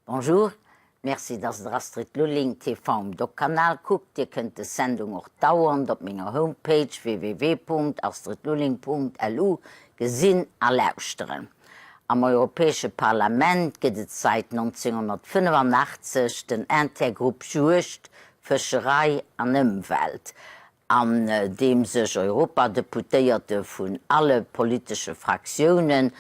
Bonjour, merci dass der Astrid Lulling TV um Doc-Kanal kuckt. Dir kënnt des Sendung och dauernd op menger Homepage www.astridlulling.lu gesinn a lauschteren. Am Europäesche Parlament gëtt et sait 1985 den Intergrupp Juegd, Fëscherei an Ëmwelt, an deem sech Europadeputéierte vun alle politesche Fraktiounen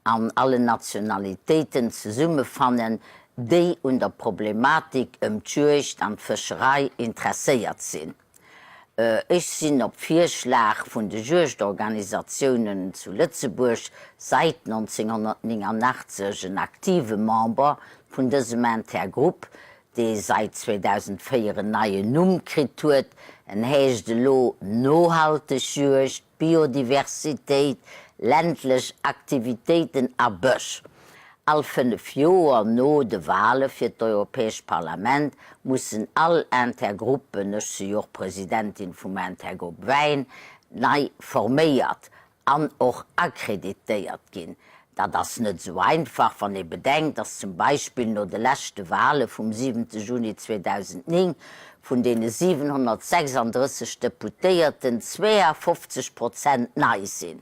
an allen Nationalitéiten zesummefannen, déi un der Problematik ëm d'Juegd an d'Fëscherei interesséiert sinn. Ech sinn op Virschlag vun de Juegdorganisatiounen zu Lëtzebuerg sait 1989 en aktive Member vun dësem Intergroupe, dee sait 2004 en neien Numm kritt huet. En heescht elo Nohalteg Juegd. Biodiversitéit, ländlech Aktivitéiten a Bësch. All 5 Joer, no de Wale fir d'Europäescht Parlament, mussen all Intergruppen, ech si jo och Presidentin vum Intergrupp Wäin, nei forméiert an och akkreditéiert ginn. Dat ass net esou einfach, wann ee bedenkt, dass zum Beispill no de leschte Wale vum siwente Juni 2009 vun deene 736 Deputéierten 52 Prozent nei sinn.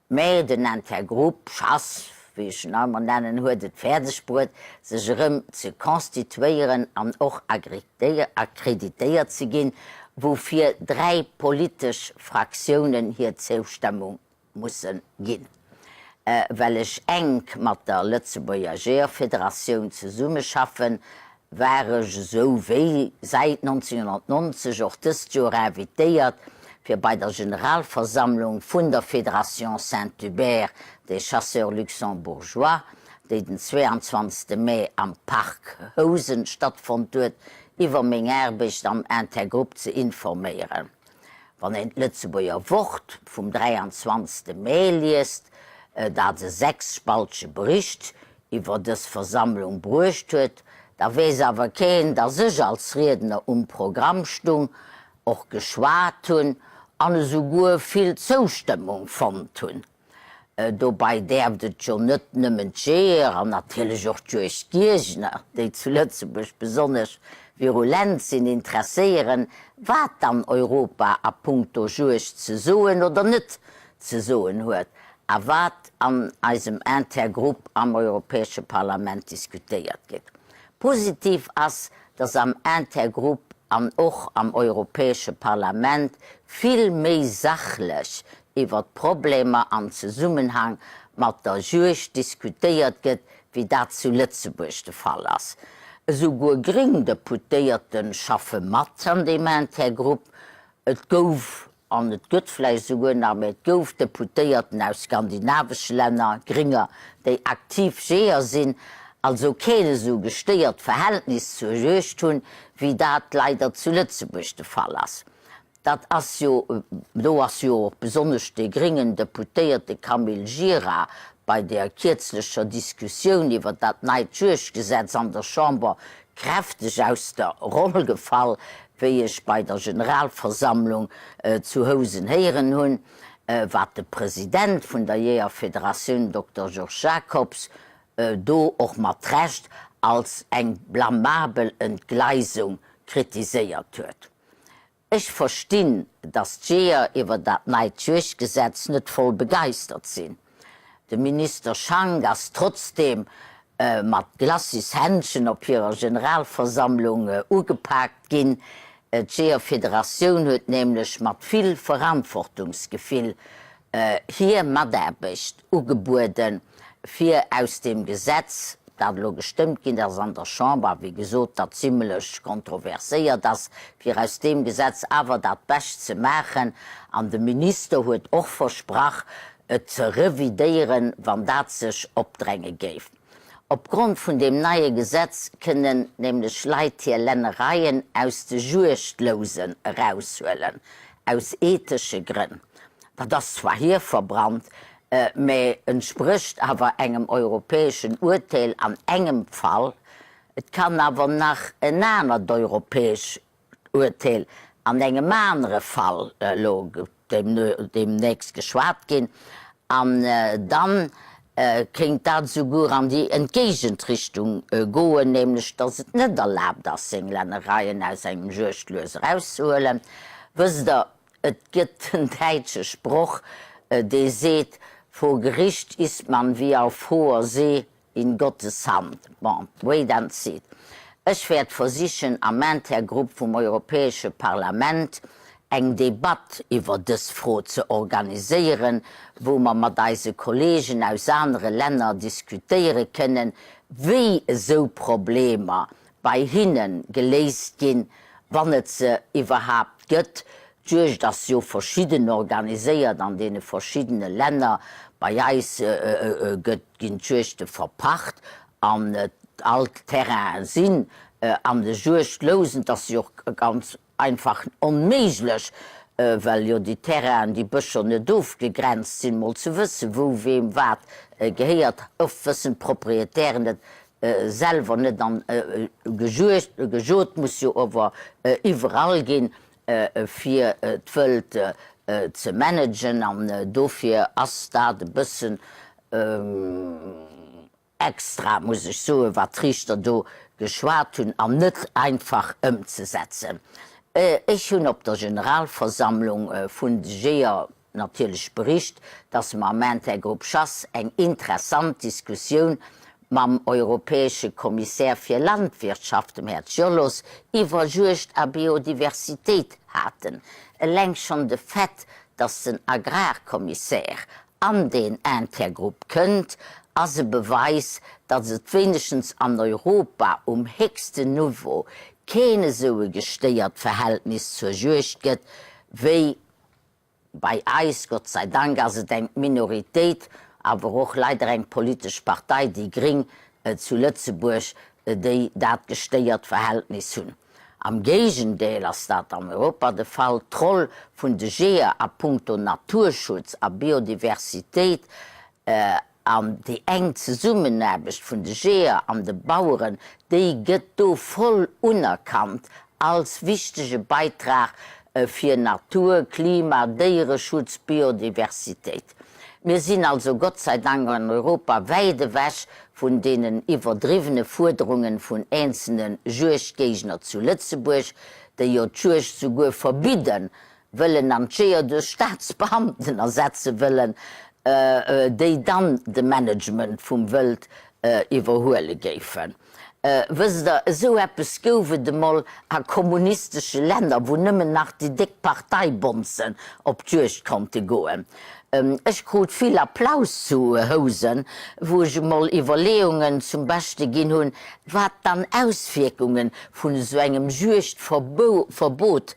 Mä den Intergroupe Chasse, wéi ech en ëmmer nennen, huet et fäerdeg bruet, sech erëm ze constituéieren an och akkreditéiert ze ginn, woufir dräi politesch Fraktiounen hir Zoustëmmung musse ginn. Well ech enk mat der Lëtzebuerger Jeeërfederatioun zesummeschaffen, war ech esou wéi säit 1990 och dëst Joer invitéiert, fir bei der Generalversammlung vun der Fédération Saint-Hubert des Chasseurs Luxembourgeois, déi den 22 Mee am Parc Housen stattfonnt huet, iwwer meng Aarbecht am Intergroupe ze informéieren. Wann een d'Lëtzebuerger Wort vum 23. Mee liest, dat e sechsspaltege Bericht iwwer dës Versammlung bruecht huet, da weess awer keen, datt ech als Riedner um Programm stung, och geschwat hunn an esouguer vill Zoustëmmung fonnt hunn. Dobei däerft et jo net nëmmen d'Jeeër an natierlech och d'Juegdgéigner, déi zu Lëtzebuerg besonnesch virulent sinn, interesséieren, wat dann Europa a punkto Juegd ze soen oder net ze soen huet a wat an eisem Intergroupe am Europäesche Parlament diskutéiert gëtt. Positiv ass, dass am Intergroupe an och am Europäesche Parlament vill méi sachlech iwwer d'Problemer am Zesummenhang mat der Juegd diskutéiert gëtt, wéi dat zu Lëtzebuerg de Fall ass. Esouguer gréng Deputéierte schaffe mat an deem Intergrupp. Et gouf, an et gëtt vläicht esouguer nach, mä et gouf Deputéierten aus skandinavesche Länner, Gringer, déi aktiv Jeeër sinn, also keen esou gestéiert Verhältnis zur Juegd hunn, wéi dat leider zu Lëtzebuerg de Fall ass. Dat ass jo, do ass jo och besonnesch dee gréngen Deputéierte Camille Gira bei der kierzlecher Diskussioun iwwer dat neit Juegdgesetz an der Chamber kräfteg aus der Roll gefall, wéi ech bei der Generalversammlung zu Housen héieren hunn, wat de President vun der Jeeërfederatioun Dokter Georges Jacobs do och mat Recht als eng blamabel Entgleisung kritiséiert huet. Ech verstinn, datt d'Jeeër iwwer dat neit Juegdgesetz net voll begeistert sinn. De Minister Schank ass trotzdeem mat Glacis-Händschen op hirer Generalversammlung ugepaakt ginn. D'Jeeërfederatioun huet nämlech mat vill Verantwortungsgefill hir Mataarbecht ugebueden, fir aus deem Gesetz, dat elo gestëmmt ginn ass an der Chamber, a wéi gesot, dat zimlech kontroverséiert ass, fir aus deem Gesetz awer dat Bescht ze maachen. An de Minister huet och versprach, et ze revidéieren, wann dat sech opdränge géif. Opgrond vun deem neie Gesetz kënnen nämlech Leit hir Lännereien aus de Juegdlousen eraushuelen, aus ethesche Grënn. Dat ass zwar hierverbrannt, mä entsprécht awer engem europäeschen Urteel an engem Fall. Et kann awer nach en anert europäesch Urteel an engem anere Fall elo deemnächst geschwat ginn an dann. Kéint dat esouguer an déi entgéigent Richtung goen, nämlech datt et net erlaabt ass, seng Lännereien aus engem Juegdlues erauszehuelen. Wësst Der, et gëtt en däitsche Sproch, dee seet, Vor Gericht ist man wie auf hoher See in Gottes Hand. Bon, wait and see. Ech wäert versichen, am Intergrupp vum Europäesche Parlament eng Debatt iwwer dës Fro ze organiséieren, wou mer mat eise Kollegen aus anere Länner diskutéiere kënnen, wéi esou Problemer bei hinne geléist ginn, wann et se iwwerhaapt gëtt. D'Juegd ass jo verschidden organiséiert an deene verschiddene Länner. Bei eis gëtt, ginn d'Juegde verpacht an all d'Terrainen sinn an de Juegdlousen. Et ass jo och ganz Einfach onméiglech, well jo déi Terrainen, déi Bëscher net ofgegrenzt sinn, mol ze wëssen, wou weem wat gehéiert. Oft wëssen d'Proprietären et selwer net an gejuegt, gejot muss jo ower iwwerall ginn, fir d'Wëld ze managen an dofir ass dat e bëssen Extra, muss ech soen, wat d'Riichter do geschwat hunn, an net einfach ëmzesetzen. Ech hunn op der Generalversammlung vun de Jeeër natierlech bericht, dass mer am Intergroupe Chasse eng interessant Diskussioun mam europäesche Kommissär fir Landwirtschaft, dem Här Ciolos, iwwer Juegd a Biodiversitéit haten. Eleng schonn de Fait, dass den Agrarkommissär an deen Intergrupp kënnt, ass e Beweis, datt et wéinegstens an Europa um héchsten Niveau keen esou e gestéiert Verhältnis zur Juegd gëtt wéi bei eis. Gott sei Dank ass et eng Minoritéit, awer och leider eng politesch Partei, déi Gring zu Lëtzebuerg, déi dat gestéiert Verhältnis hunn. Am Géigendeel ass dat an Europa de Fall. D'Roll vun de Jeeër a punkto Naturschutz a Biodiversitéit an déi enk Zesummenaarbecht vun de Jeeër an de Baueren, déi gëtt do voll unerkannt als wichtege Beitrag fir Natur, Klima, Déiereschutz, Biodiversitéit. Mir sinn also Gott sei Dank an Europa wäit ewech vun deenen iwwerdriwwene Fuerderungen vun eenzelne Juegdgéigner zu Lëtzebuerg, déi jo d'Juegd souguer verbidde wëllen an d'Jeeër duerch Staatsbeamten ersetze wëllen, déi dann de Management vum Wëld iwwerhuele géifen. Wësst Der, esou eppes gouf et emol a kommunistesche Länner, wou nëmmen nach déi déck Parteibonzen op d'Juegd konnte goen. Ech krut vill Applaus zu Housen, wou ech emol Iwwerleeungen zum Beschte ginn hunn, wat dann Auswierkunge vun esou engem Juegdverbot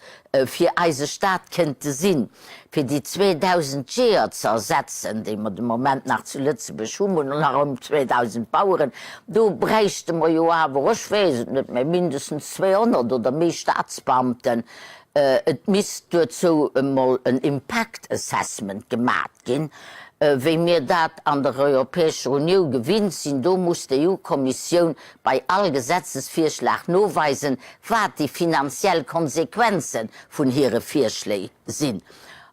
fir eise Staat kënnte sinn. Fir déi 2.000 Jeeër ze ersetzen, déi mer de Moment nach zu Lëtzebuerg hunn, mer hunn nach ëm 2.000 Baueren, do bräichte mer jo awer, ech weess et net, mä mindestens 200 oder méi Staatsbeamten. Et misst duerzou emol en Impact Assessment gemat ginn, wéi mir dat an der Europäescher Uniou gewinnt sinn. Do muss d'EU-Kommissioun bei all Gesetzesvirschlag noweisen, wat déi finanziell Konsequenze vun hire Virschléi sinn.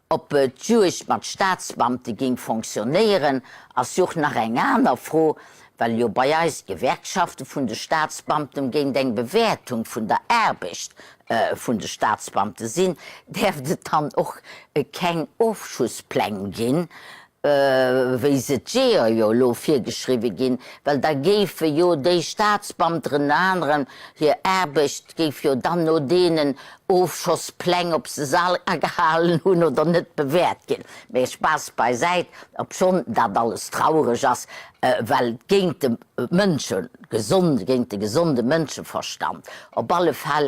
Ob d'Juegd mat Staatsbeamte géing fonctionnéieren, ass jo och nach eng aner Fro, well jo bei eis d'Gewerkschafte vun de Staatsbeamten géint eng Bewäertung vun der Aarbecht vun de Staatsbeamte sinn, däerft et dann och keng Ofschusspläng ginn, wéi se d'Jeeër jo elo virgeschriwwe ginn, well da géife jo déi Staatsbeamter ënner anerem hir Aarbecht géif jo dann no deenen Ofschosspläng, ob se se all agehalen hunn oder net, bewäert ginn. Mee Spaass beisäit, obschonn dat alles traureg ass, well géint de Mënsche gesond, géint de gesonde Mënscheverstand op alle Fäll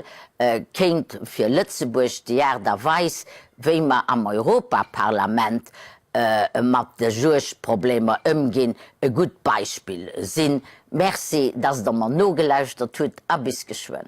kéint fir Lëtzebuerg déi Aart a Weis, wéi mer am Europaparlament mat de Juegdproblemer ëmginn, e gutt Beispill sinn. Merci, dass Der mer nogelauschtert hutt a bis geschwënn.